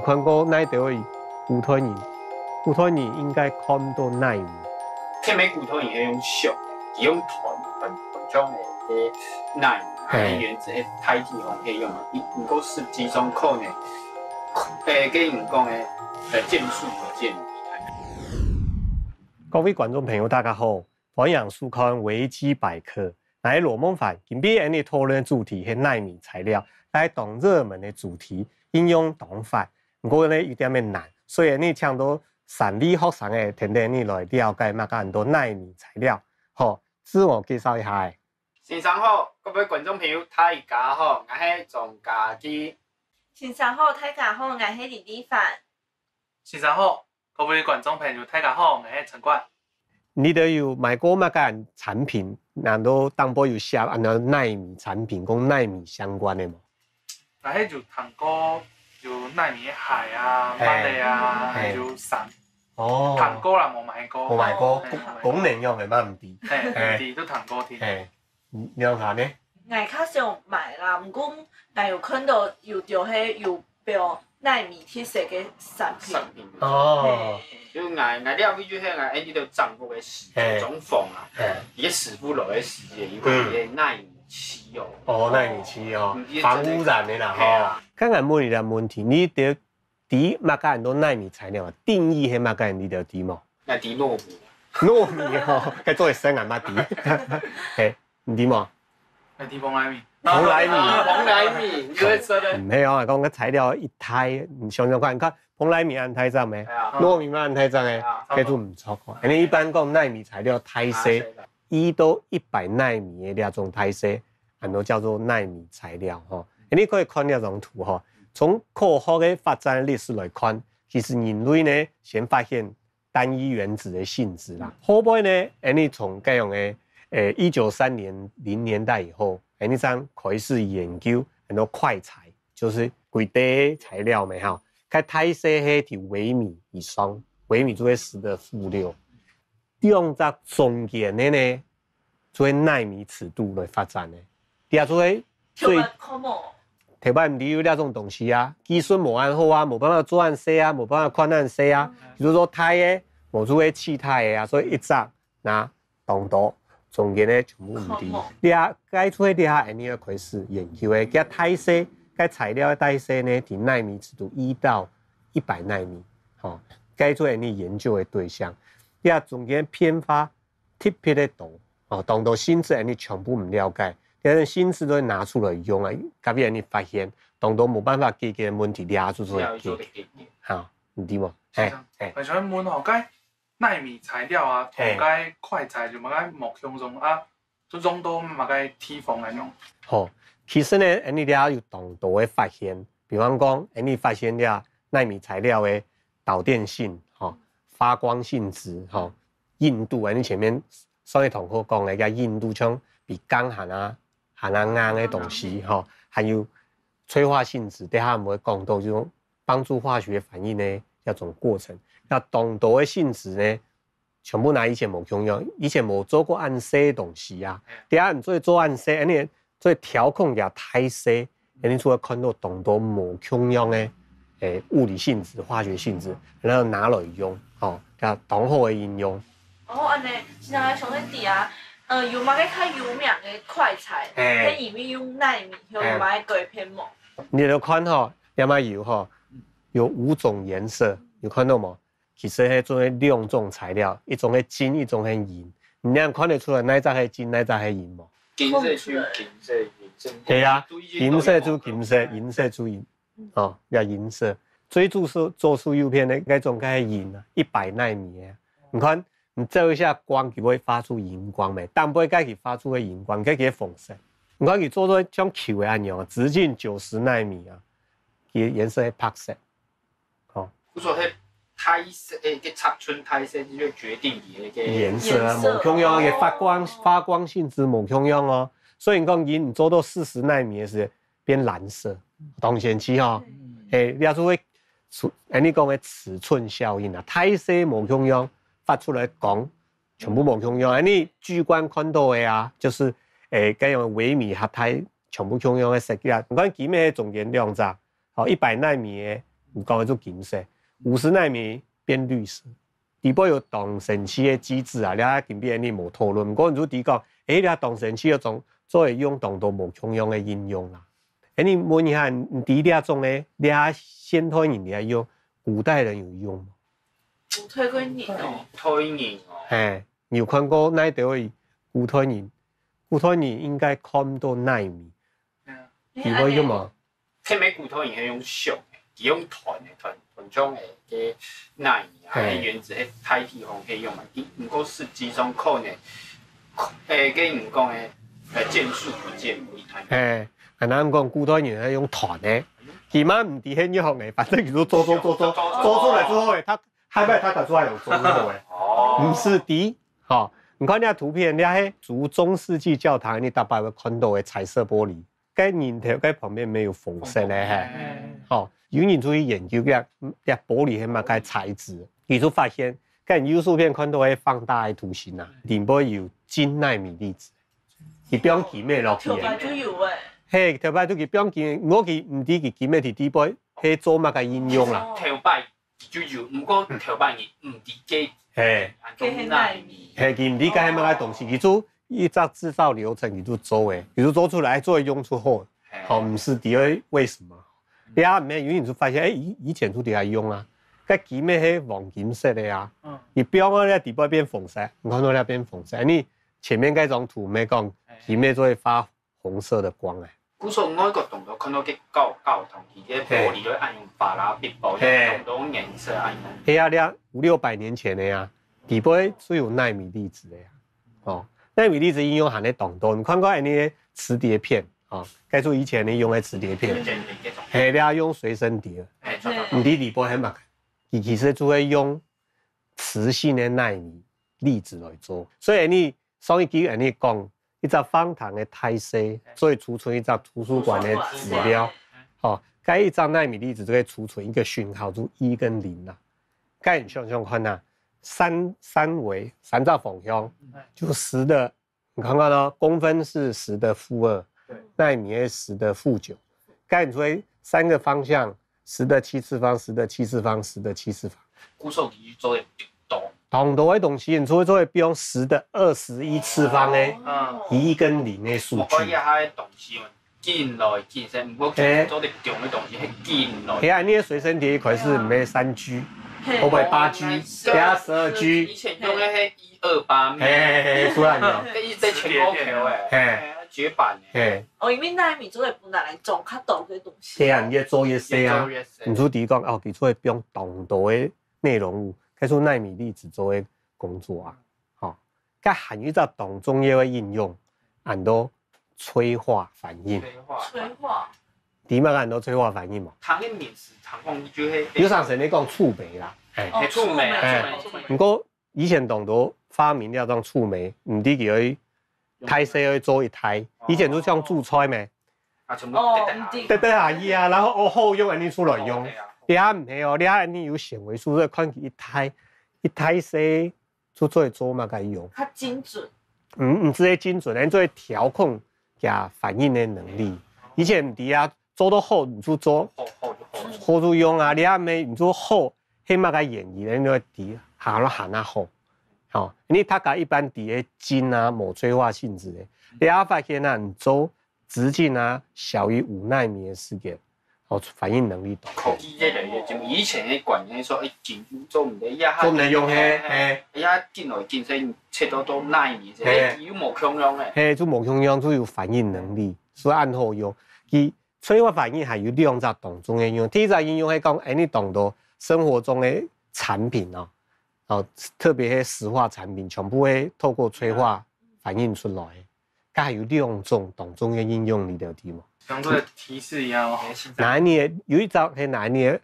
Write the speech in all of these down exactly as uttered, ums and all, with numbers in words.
看過哪兜个古代人，古代人應該看毋到奈米。這个古代人係用想，佢用斷，斷，斷像个奈米，嘿。原子个大體方係用个，毋過實際上可能，誒，跟人講个，呃，見樹不見林。各位觀眾朋友，大家好，歡迎收看維基百客。𠊎係羅孟凡，今晡日𠊎俚討論个主題係奈米材料，係當熱門个主題，應用當闊。毋過呢，有點仔難，所以𠊎俚請到三位學生仔，跈等𠊎俚來了解麼个安到奈米材料。好，自我介紹一下仔。先生好，各位觀眾朋友，大家好，𠊎係張家基。先生好，大家好，𠊎係李麗凡。先生好，各位觀眾朋友，大家好，𠊎係陳冠。你兜有買過麼个產品？難道頂背有寫安到奈米產品，講奈米相關个無？𠊎係有聽過有奈米个鞋啊、嘿。襪仔啊，嘿。還有衫。哦。聽過啦，無買過。無買過，嘿，無買過。功能樣个嘛毋知。嘿，嘿。毋知，都聽過聽。嘿，你，你有看呢？𠊎較少買啦，毋過𠊎有看到有兜係有標奈米特色个產品。產品。哦。嘿。就𠊎，𠊎了解就係𠊎，哎，你兜政府个時，嘿。總房啊，嘿。佢个師傅來个時節，佢會用奈米漆哦。哦，奈米漆哦，嗯，防污染个啦，嘿啊。吼。剛剛問你个問題，你知，知麼个安到奈米材料啊？定義係麼个，你知無？𠊎知糯米。糯米吼，該做得生啊，毋知。嘿，你知無？𠊎知蓬萊米。蓬萊米。啊，蓬萊米，你會說的。毋係哦，講个材料一大，你想想看，你看蓬萊米恁大隻咩？哎呀。糯米嘛恁大隻个，哎呀，該就毋著哦。因為一般講奈米材料大細，啊，細个。一到一百奈米个這種大細，安到叫做奈米材料吼。你可以看這張圖吼，從科學个發展歷史來看，其實人類呢，先發現單一原子个性質啦。後背呢，𠊎俚從該樣个，誒，一九三零年代以後，𠊎俚正開始研究安到快材，就係規塊材料咩吼。該大細係在微米以上，微米就係十个負六。兩隻中間个呢，就係奈米尺度來發展个。這就係最，頭擺看無？頭擺毋知有這種東西啊，技術無恁好啊，無辦法做恁細啊，無辦法看恁細啊。嗯。比如說大个，無就係氣態个啊，所以一隻拿當多，中間个全部毋知。看無？這，該就係這下𠊎俚開始研究个，該大細，該材料个大細呢，在奈米尺度一到一百奈米，吼，該就係𠊎俚研究个對象。這中間變化 特別个多，哦，當多性質𠊎俚全部毋了解，但係性質都拿出來用啊，隔壁𠊎俚發現，當多無辦法解決个問題，這下就做得解決。這下就做得解決。哈，你知無？嘿，先生，嘿。𠊎想問吼，該奈米材料啊，同，嘿。該快材有麼个無共樣啊？就用到麼个地方來用？好，其實呢，𠊎俚這下有當多个發現，比方講，𠊎俚發現這奈米材料个導電性，吼，發光性質，吼，硬度啊，你前面上一堂課講个，該硬度像比鋼還啊，還啊硬个東西，吼，還有催化性質，等下𠊎會講到，就係幫助化學反應个這種過程。該當多个性質呢，全部拿以前無共樣，以前無做過恁細个東西啊。等下你做做恁細，恁樣做調控佢大細， 𠊎俚就會看到當多無共樣个，誒，物理性質、化學性質，然後拿來用，吼，該當好个應用。哦，恁樣，先生𠊎想問你啊，呃，有麼个較有名个快材，嘿。該裡面用奈米，有，嘿。有麼个改變無？你來看吼，這下有吼，有五種顏色，有看到無？ 其實係做兩種材料，一種係金，一種係銀。你仰看得出來哪隻係金，哪隻係銀無？金色就金色，銀色。係啊，金色就金色，銀色就銀。哦，這銀色。最主要做出有名个該種个係銀啊，一百奈米个。你看，你照一下光，佢會發出銀光無？當背該佢發出个銀光，該佢紅色。你看佢做到像球个恁樣啊，直徑九十奈米啊，佢顏色係白色。 吼。故所係大細，誒，个尺寸大細就決定佢个顏色啊，顏色。無共樣，个發光，哦。發光性質無共樣哦。所以你講，佢做到四十奈米个時變藍色，當然係吼。嗯。誒，這就係尺，誒，你講个尺寸效應啊，大細無共樣，發出來光，全部無共樣。誒，你主觀看到个啊，就係，誒，該樣微米合大，全部共樣个設計啊。你看，佢个中間兩隻， 吼，一百奈米个，你講个就金色，五十奈米變綠色。底背有當神奇个機制啊，這今晡日無討論。毋過你就知講，誒，這當神奇个種，做會用當多無共樣个應用啦。誒，你問一下，你知這種呢，這現代人咧用，古代人有用無？古代个人哦，古代人哦，嘿，你有看過哪兜个古代人？古代人應該看毋到奈米，嗯底背有無？佢毋係古代人係用想个，佢用團个團團中个个奈米啊，嘿係原子係大體方係用嘛，佢毋過實際上可能，誒，跟你講个，呃，見樹不見林啊。嘿，很難講古代人係用團个，起碼毋知係用个，反正佢就做做做做做出來之後誒，他下擺他搞出來有做過誒，哦，毋係知，吼。你看這圖片，這係讀中世紀教堂，你大概會看到个彩色玻璃，該人頭該旁邊沒有紅色个嘿。吼，有人出去研究這這玻璃係麼个材質，佢就發現，該右手片看到个放大个圖形啊，裡背有金奈米粒子，佢放金个落去个。頭擺就有誒。嘿，頭擺就佢放金，毋過佢毋知佢金个底背係做麼个應用啦。頭擺就有，毋過頭擺你毋知个，嘿。安到奈米。嘿，佢毋知該係麼个東西，佢就一隻製造流程，佢就做誒，佢就做出來，做用出貨，吼，毋係知會為什麼。你啊，毋係有人就發現，誒，以以前就在該用啊，該金个係黃金色个啊，你放到該底背變紅色，你看到該變紅色，你前面該張圖毋係講金个做會發紅色的光誒。故所外國當多看到个教教堂，佢个玻璃都愛用巴拉比玻璃，當多顏色愛用。係啊，你啊，五六百年前个啊，底背就有奈米粒子个啊，哦，奈米粒子應用還係當多，你看過恁呢个磁碟片哦，該就以前你用个磁碟片，係，你啊用隨身碟，哎，毋知底背係麼个，佢其實就會用磁性个奈米粒子來做，所以你上一集恁呢講。 一隻方糖个大細，做會儲存一隻圖書館个資料。吼，該一隻奈米粒子就可以儲存一個訊號，就一跟零啦。該你想想看啊，三三維三隻方向，就十的，你看看哦，公分是十的負二，奈米係十的負九。該你所以三個方向，十的七次方，十的七次方，十的七次方。故所佢做个當多。當多个東西，你做做會變十的二十一次方个嗯，一跟零个數據。我講一下个東西嘛，緊來緊去，毋過嘿做得用个東西係緊來。係啊，你个隨身碟一開始毋係三G，後尾八G，等下十二G，以前用个係一二八咩，嘿嘿嘿，出來了，這一直全部調誒，嘿絕版誒。嘿，哦，因為奈米做得分拿來裝較多个東西。係啊，你越做越細啊越做，越細你就知講哦，佢做會變當多个內容物，該做奈米粒子做个工作啊，吼，該還有一隻當重要个應用，安到催化反應。催化催化，知麼个安到催化反應無？糖个名詞，糖講就係有常常咧講觸媒啦，嘿，哦係觸媒，哎觸媒，觸媒。毋過以前當多發明了種觸媒，毋知佢愛大細愛做一台，以前就像煮菜咩，啊，全部哦得得毋知得得下去啊，然後哦好用，恁呢出來用。你還毋係哦，你還恁呢有顯微術，所以看佢一台一台細，就做做麼个用。較精準。嗯，毋止係精準，還做調控佢反應个能力。以前毋知啊，做到好你就做，好好就好。好就用啊，你還毋係你就好，係麼个原因，你就知，行咯行啊好。吼，因為大家一般知个金啊，無催化性質个，你還發現啊，你做直徑啊小於五奈米个時間，哦，反應能力大。科技越來越進步，以前个觀念說，哎，金就做毋得，呀，做毋得用嘿，嘿。呀，緊來緊去，切到到奈米，嘿又無共樣誒。嘿，就無共樣，就有反應能力，所以恁好用。佢催化反應還有兩隻當中个應用，第一隻應用係講，哎，你當多生活中个產品哦，哦，特別係石化產品，全部會透過催化反應出來。該還有兩種當中个應用，你了解無？像這個提示一樣哦。哪一年有一隻係哪一年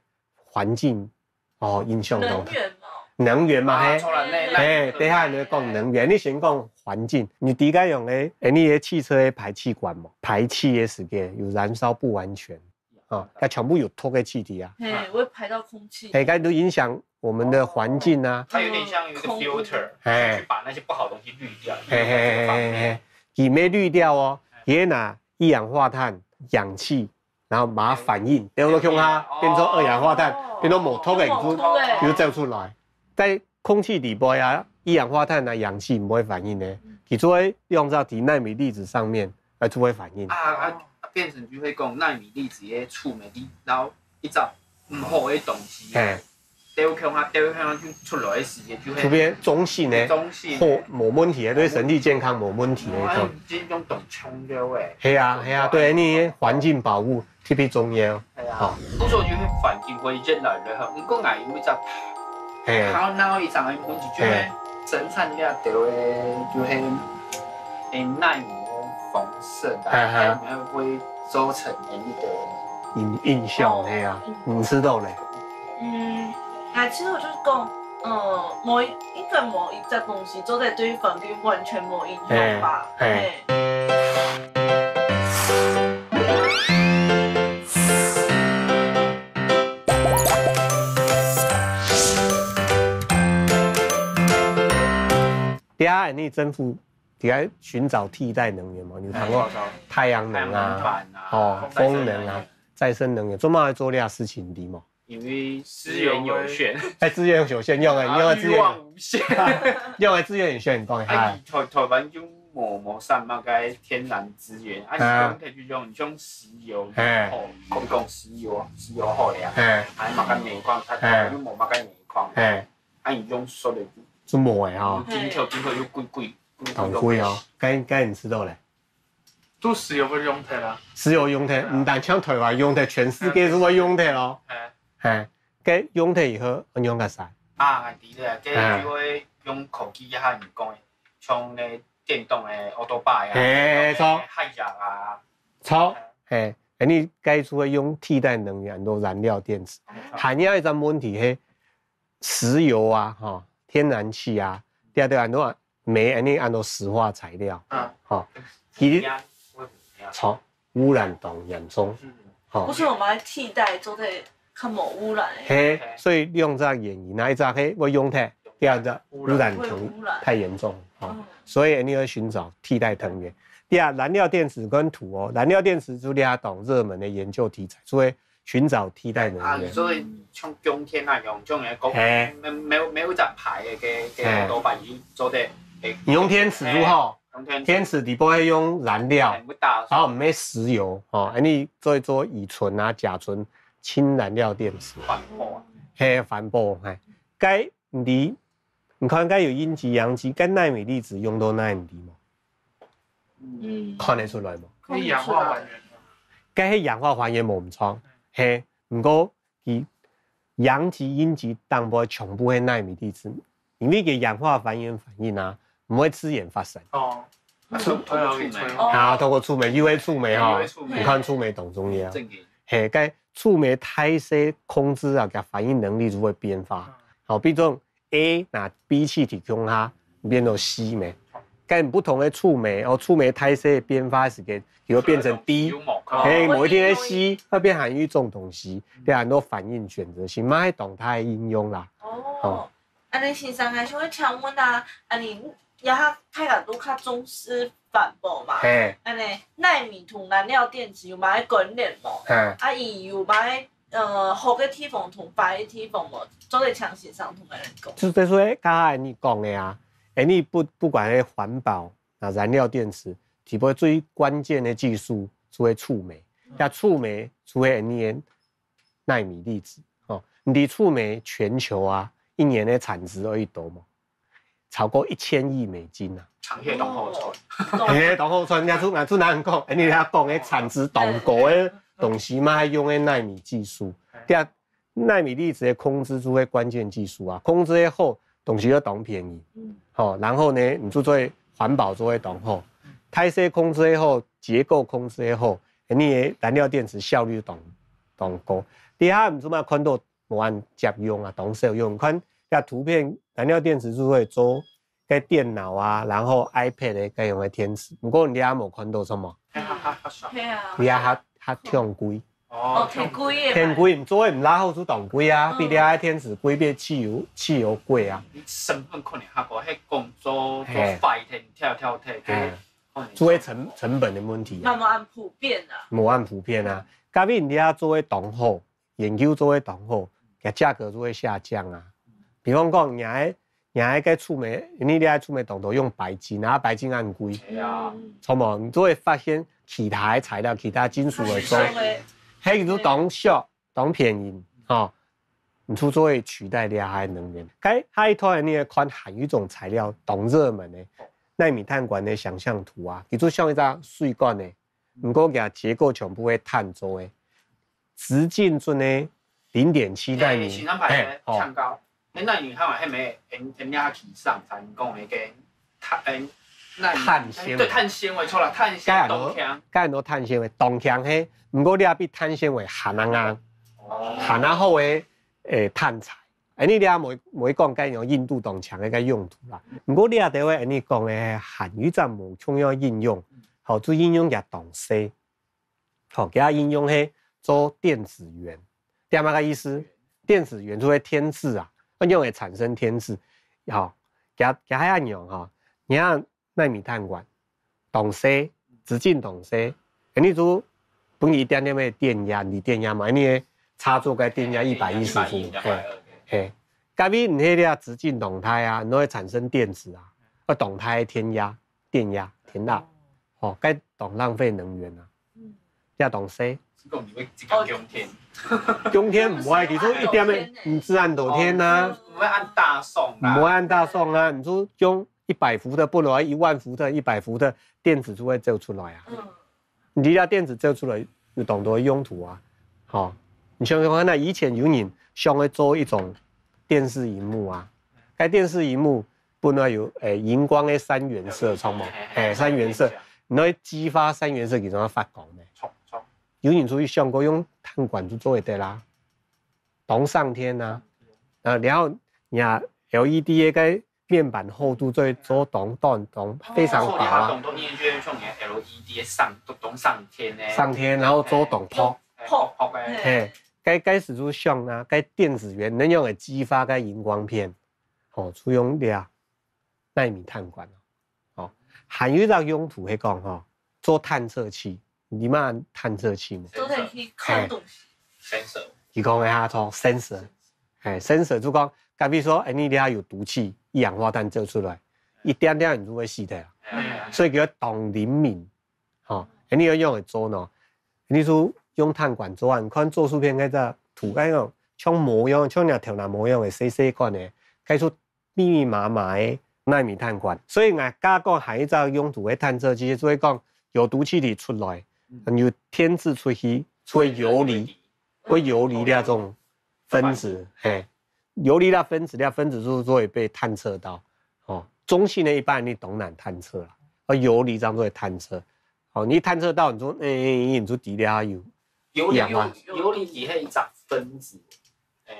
環境哦，印象當能源嘛，能源嘛，嘿。出來那嘿，等下你講能源，你先講環境。你第一个用个，哎，你个汽車个排氣管嘛，排氣个時間有燃燒不完全，哦，該全部有毒个氣體啊，嘿，會排到空氣。哎，該都影響我們的環境啊，它有點像一個 filter，哎去，把那些不好的東西濾掉。嘿嘿嘿嘿嘿，佢無濾掉哦，佢拿一氧化碳、氧氣，然後把它反應，變做共下，變做二氧化碳，變做無毒个，佢就走出來。在空氣底背啊，一氧化碳啊、氧氣毋會反應呢，佢就會用到在奈米粒子上面，呃，就會反應。啊啊，變成就會講奈米粒子个觸媒，然後一隻毋好个東西，嘿，丟共下丟共下就出來个時間就會特別中性个，中性个，好，無問題个，對身體健康無問題个一種。啊，這種當重要个。係啊係啊，對你環境保護特別重要。係啊，好，所以就會環境會越來越好。毋過𠊎有一隻，係，頭腦一隻个問題，就係生產這兜个，就係誒奈米个方式啊，係係，會造成个那個影影響，係啊，你知道咧？ 嗯，𠊎其實𠊎就係講，呃，無一，應該無一隻東西做得對環境完全無影響吧？嘿，嘿。等下你政府在尋找替代能源嘛？你有看過太陽能啊，哦，風能啊，再生能源，做麼个做這事情的嘛？ 因為資源有限。哎，資源有限，用个用个資源，欲望無限。用个資源有限，講一下。啊，台台灣就無無啥麼个天然資源，啊，你用个就用，你用石油好，可以講石油，石油好了，哎，還有麼个煤礦，它台灣又無麼个煤礦，哎，啊，你用說的就無个哈，進口進口又貴貴，當貴哦，該該你知道嘞？ 都石油會用忒啦。石油用忒，毋單淨台灣用忒，全世界都會用忒咯。係。係，該用忒以後，愛用个啥？啊，知了，該就會用科技下你講个，像該電動个奧多拜啊，係，著。電動个háiyak啊。著，係，恁呢該就會用替代能源，安到燃料電池。還有一個問題係，石油啊，吼，天然氣啊，對啊對啊，安到 煤恁呢安到石化材料，啊，吼，其實，著，污染當嚴重，吼。毋係，𠊎等愛替代做得較無污染个。係，所以兩隻原因，哪一隻係會用忒，第二隻污染程度太嚴重，吼。所以恁呢愛尋找替代能源。第二，燃料電池跟土哦，燃料電池就這當熱門个研究題材，所以 尋找替代能源。啊，所以像供電啊，用這種个，係，沒沒有沒有一隻牌个个个老闆已經做得，誒，你用電池就好，用電池，電池底背係用燃料，然後毋係石油，吼，恁呢做一做乙醇啊、甲醇氫燃料電池，環保啊，係環保，係。該你你看該有陰極、陽極，該奈米粒子用到哪位無？ 嗯，看得出來無？可以氧化還原。該係氧化還原無毋著，係，毋過佢陽極、陰極頂背全部係奈米粒子，因為佢氧化還原反應啊，毋會自然發生。哦，透過觸媒，啊，透過觸媒，又係觸媒哈，又係觸媒，你看觸媒當重要，係，該觸媒大細控制啊，佢反應能力就會變化。好，比如講 A，那B氣體共下，變到C咩？該毋同个觸媒，哦，觸媒大細變化个時間，佢會變成D，係，無一定个C，會變成一種東西，變成安到反應選擇性，嘛係當大个應用啦。哦，恁呢先生啊，想愛請問啊，恁呢這下大家都較重視環保嘛，係，恁呢奈米同燃料電池有麼个關聯無？係，啊，佢有麼个 呃，好个地方同壞个地方無，做得請先生同𠊎等講。就係說，剛才你講个啊，誒，你不不管係環保啊、燃料電池，底背最關鍵个技術就係觸媒，該觸媒就係你个奈米粒子，吼，你知觸媒全球啊，一年个產值有幾多無？ 超過一千億美金啊！產業當好賺，嘿，當好賺，人家出人出人講，哎，你聽講个產值當高个東西嘛，還用个奈米技術，對啊，奈米粒子个控制就係關鍵技術啊，控制个好，東西又當便宜，吼，然後呢，你就做環保做个當好，大細控制个好，結構控制个好，你个燃料電池效率當當高。你下毋就嘛看到 無恁捷用啊，當少用。你看這圖片，燃料電池就會做該電腦啊，然後iPad个該用个電池。毋過你這下無看到什麼？係啊，係啊，係啊。你這下較，較貴。哦，哦，挺貴个。挺貴，毋做毋拉好就當貴啊，哦。比你个電池貴，比汽油，汽油貴啊。你成本可能較高，該工作做快一點，跳跳跳，嘿。 就係成，成本个問題啊。嘛無恁普遍啊。無恁普遍啊。假如你這做个當好，研究做个當好，佢價格就會下降啊。比方講，你還你還个觸媒，你這觸媒當多用白金啊，白金恁貴，係啊，著無？你就會發現其他个材料、其他金屬个做，所以嘿，你就當俗、當便宜，吼，你就做會取代這下个能源。該下一套你看還有一種材料當熱門个，奈米碳管个想像圖啊，佢就像一隻水管个，毋過佢結構全部係碳做个，直徑準个零點七奈米，係，先生牌嘿个，，蛋糕，那奈米它嘛，係咪？N N R T上才能講个碳，嗯，奈米碳纖維對，碳纖維，錯啦，碳纖維當強。該很多碳纖維當強嘿，毋過你也比碳纖維還較硬，哦還較好个誒碳材。哎，你這無無講該用印度當強个該用途啦。毋過你也得會，你講个還有一隻無共樣應用，好，就應用佢當細，好，佢應用係做電子源，知麼个意思？電子源就係電子啊，用來產生電子，好，佢佢還恁樣哈，你看奈米碳管，當細，直徑當細，你就分佢一點點个電壓，你電壓嘛，你个插座个電壓一百一十伏，一百一，嘿，嘿，該位你迄个直徑當大啊，你會產生電子啊，會當大个電壓，電壓，電壓，吼，該當浪費能源啊，也當細。這個你會這個用電，用電毋會，其實一點个，毋自然導電啊。毋會恁大送啦。毋會恁大送啊，你就用一百伏特，本來一萬伏特、一百伏特，電子就會走出來啊。嗯，你這電子走出來有當多用途啊，吼。你想想看，那以前有人想要做一種電視螢幕啊，該電視螢幕本來有誒螢光的三原色，著無？誒三原色，你會激發三原色其中要發光的。著著，有人出去想過用碳管就做得啦，當省電啊。啊，然後你看LED个該面板厚度做做當當當非常薄啊，當多研究像你LED个上都當省電呢，省電，然後做當薄。薄薄个，嘿，該該時就想啊，該電子源能用來激發該螢光片，吼，就用這奈米碳管哦。哦，還有一個用途係講吼，做探測器，你嘛探測器嘛。都可以去看東西。 sensor，佢講个下頭sensor，哎，sensor就講，假如說，哎，你這下有毒氣，一氧化碳走出來，一點點你就會死掉啊。哎所以叫當靈敏，吼，哎，你要用來做呢，你就用碳管做啊，你看做圖片該隻圖，該種像模樣，像你頭那模樣个細細管个，該就密密麻麻个奈米碳管。所以𠊎加講還有一隻用途个探測器，就係講有毒氣體出來，有電子出去，就會游離，會游離這種分子，嘿，游離了分子，了分子就就會被探測到。哦，中性个一般你當難探測啦，啊，游離正會探測。哦，你探測到，你就，哎，你就知了有。游離一氧化游離佢係一隻分子，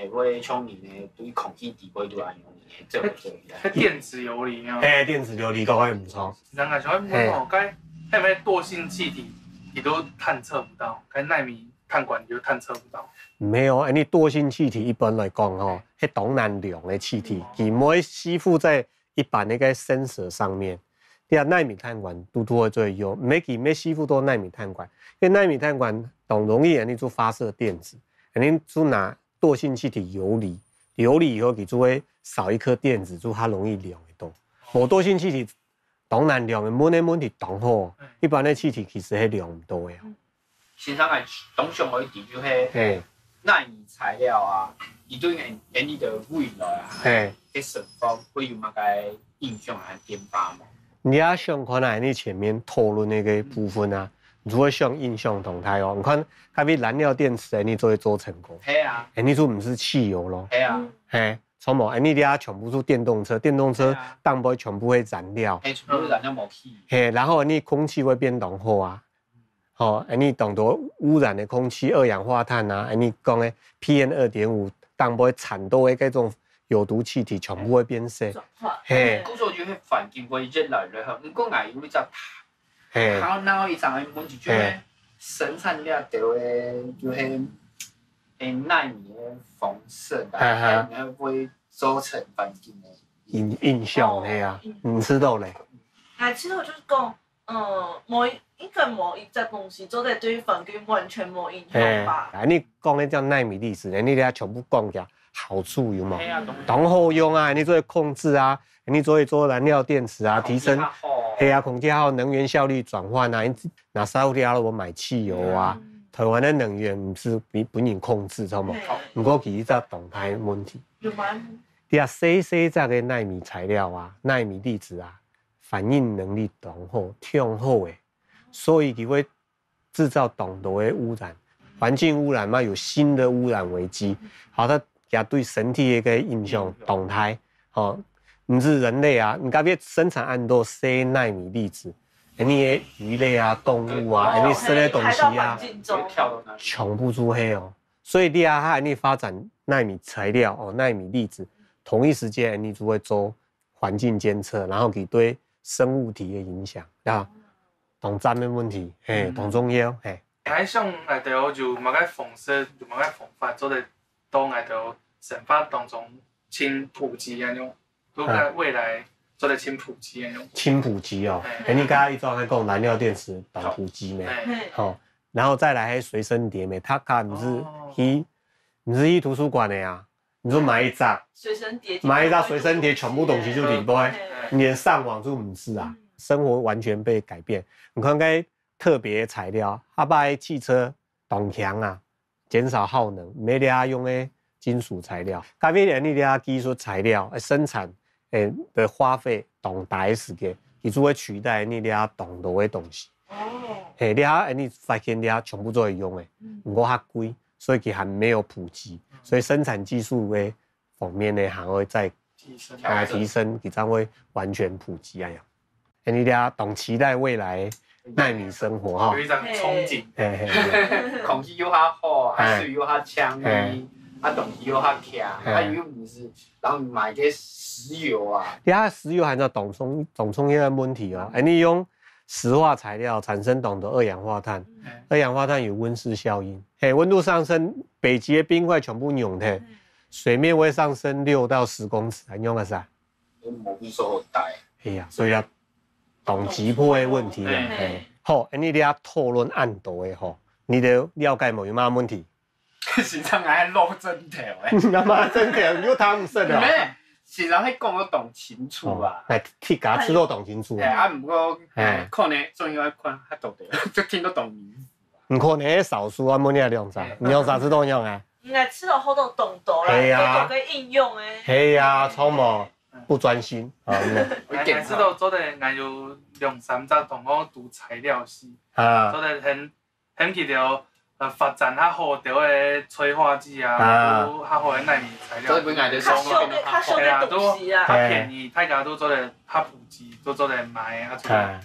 誒，會像你呢對空氣底背都係游離个，這個游離啊。該電子游離啊，哎，電子游離講得毋錯。人家想要問哦，該該有沒有惰性氣體，佢都探測不到，該奈米碳管就探測不到。沒有，哎，你惰性氣體一般來講吼，係當難量个氣體，佢毋會吸附在一般个該sensor上面。對啊，奈米碳管都都會做用，毋係佢毋係吸附到奈米碳管，因為奈米碳管當容易，你就發射電子，你就拿惰性氣體游離，游離以後佢就會少一顆電子，就較容易量得到。無惰性氣體當難量个，問个問題當好，一般个氣體其實係量毋到个。先生啊，當想愛知就係嘿，奈米材料啊，佢對人人類个未來啊，嘿。个生活會有麼个影響啊變化無？你也想看啊，你前面討論个部分啊，你就會想影響當大哦。你看，該位燃料電池，你就會做成功，係啊，哎，你就毋使汽油咯，係啊，嘿，著無？哎，你這下全部係電動車，電動車係啊頂背全部係燃料，係全部燃料無去。嘿，然後你空氣會變當好啊，吼，哎，你當多污染个空氣，二氧化碳啊，哎，你講个PM二點五，頂背產到个該種有毒氣體全部會變細，轉化。嘿。故所就係環境會越來越好。毋過𠊎有一隻嘿，頭腦一隻个問題，就係生產了个就係誒奈米个方式哈哈啊，然後會造成環境个影影響嘿啊，你知道嘞？哎，其實我就是講，嗯，無，應該無一隻東西做得對環境完全無影響吧？哎，你講个叫奈米粒子呢，你這全部講个好處有無？哎呀，當然。當好用啊，你做得控制啊，你做得做燃料電池啊，提升，空氣較好。哎呀，空氣好，能源效率轉換啊，你拿燒掉了，我買汽油啊。嗯。台灣的能源毋係分，分人控制，知道無？嘿。毋過其實這動態問題。有嗎？你啊，細細隻个奈米材料啊，奈米粒子啊，反應能力當好，當好誒。所以佢會製造當多个污染，環境污染嘛，有新的污染危機。好，它，佢對身體个影響當大。吼，毋止人類啊，你特別生產恁多細奈米粒子，你个魚類啊、動物啊，哦，你食个東西啊，排到環境中。會跳到哪裡？全部都係哦。所以你啊，你發展奈米材料哦，奈米粒子，同一時間你就會做環境監測，然後佢對生物體的影響，啊，當讚个問題，嘿，嗯。當重要，嘿。𠊎想𠊎兜有麼个方式，有麼个方法做得到𠊎兜生活當中盡普及恁樣，都在未來做得盡普及恁樣。盡普及哦，嘿。哎，你剛剛一直在講燃料電池當普及咩？嘿。嘿。好，然後再來還隨身碟咩？它，它毋係，哦。去，毋係去圖書館个啊，你就買一隻，隨身碟，買一隻隨身碟，全部東西就裡背，嘿。你連上網就毋使啊，嗯。生活完全被改變。你看該特別材料，下擺汽車當強啊，減少耗能，毋係這用个金屬材料，該變成你這技術材料，呃，生產，呃，的花費當大个時間，佢就會取代你這當多个東西。哦。嘿，你啊，你發現你啊，全部都會用个，嗯。毋過較貴，所以佢還沒有普及，所以生產技術个方面呢，還會再提升。啊，提升，佢正會完全普及啊呀。哎，你這當期待未來奈米生活哈。有一種憧憬。嘿，嘿，嘿。空氣又較好，啊，嘿。水又較清，嘿。啊，東西又較強，嘿。啊，又毋使，然後買个石油啊。你看石油還係當重，當重要个問題哦。嗯。哎，你用石化材料產生當多二氧化碳，嗯。二氧化碳有溫室效應，嘿，溫度上升，北極个冰塊全部融忒，嗯。水面會上升六到十公尺，恁樣个啥？ 都無所好戴。哎呀，所以啊，當急迫个問題啊，嘿。嘿。好，恁樣你啊討論恁多个吼，你兜了解無？有麼个問題？時常愛落枕頭誒。你麼个枕頭？你又躺毋實哦。毋係，時常愛講到當清楚啊。哦，來，大家知道當清楚。哎，啊，毋過，嘿。可能總要看較多个，就聽到當明。毋可能少數啊，問你兩隻，嘿。你兩隻知道樣啊？應該知道好多當多啦，嘿啊。當多个應用誒。嘿啊，錯無？ 不專心啊，嗯。𠊎，𠊎知道做得，𠊎有兩三隻同學讀材料系，啊。做得很，很記得，呃，發展較好个催化劑啊，啊。有較好个奈米材料。所以本來就較俗个，較俗个東西啊。嘿啊，都較便宜，大家都做得較普及，都做得買啊，做得，嘿。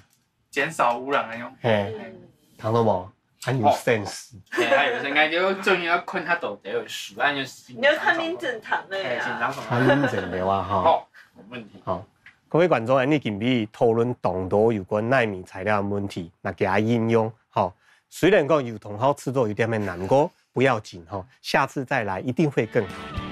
減少污染个用。嘿，嗯。聽到無？ 很有sense。哦。嘿，還有應該就正經愛看較多个書，恁樣心情。你要看民政堂的啊。嘿，心情上。看民政的話，哈。好，沒問題。好，各位觀眾，恁樣今晡日討論當多有關奈米材料的問題，那佢个應用，哈。雖然講有同學試著有點仔難，毋過不要緊，哈，下次再來一定會更好。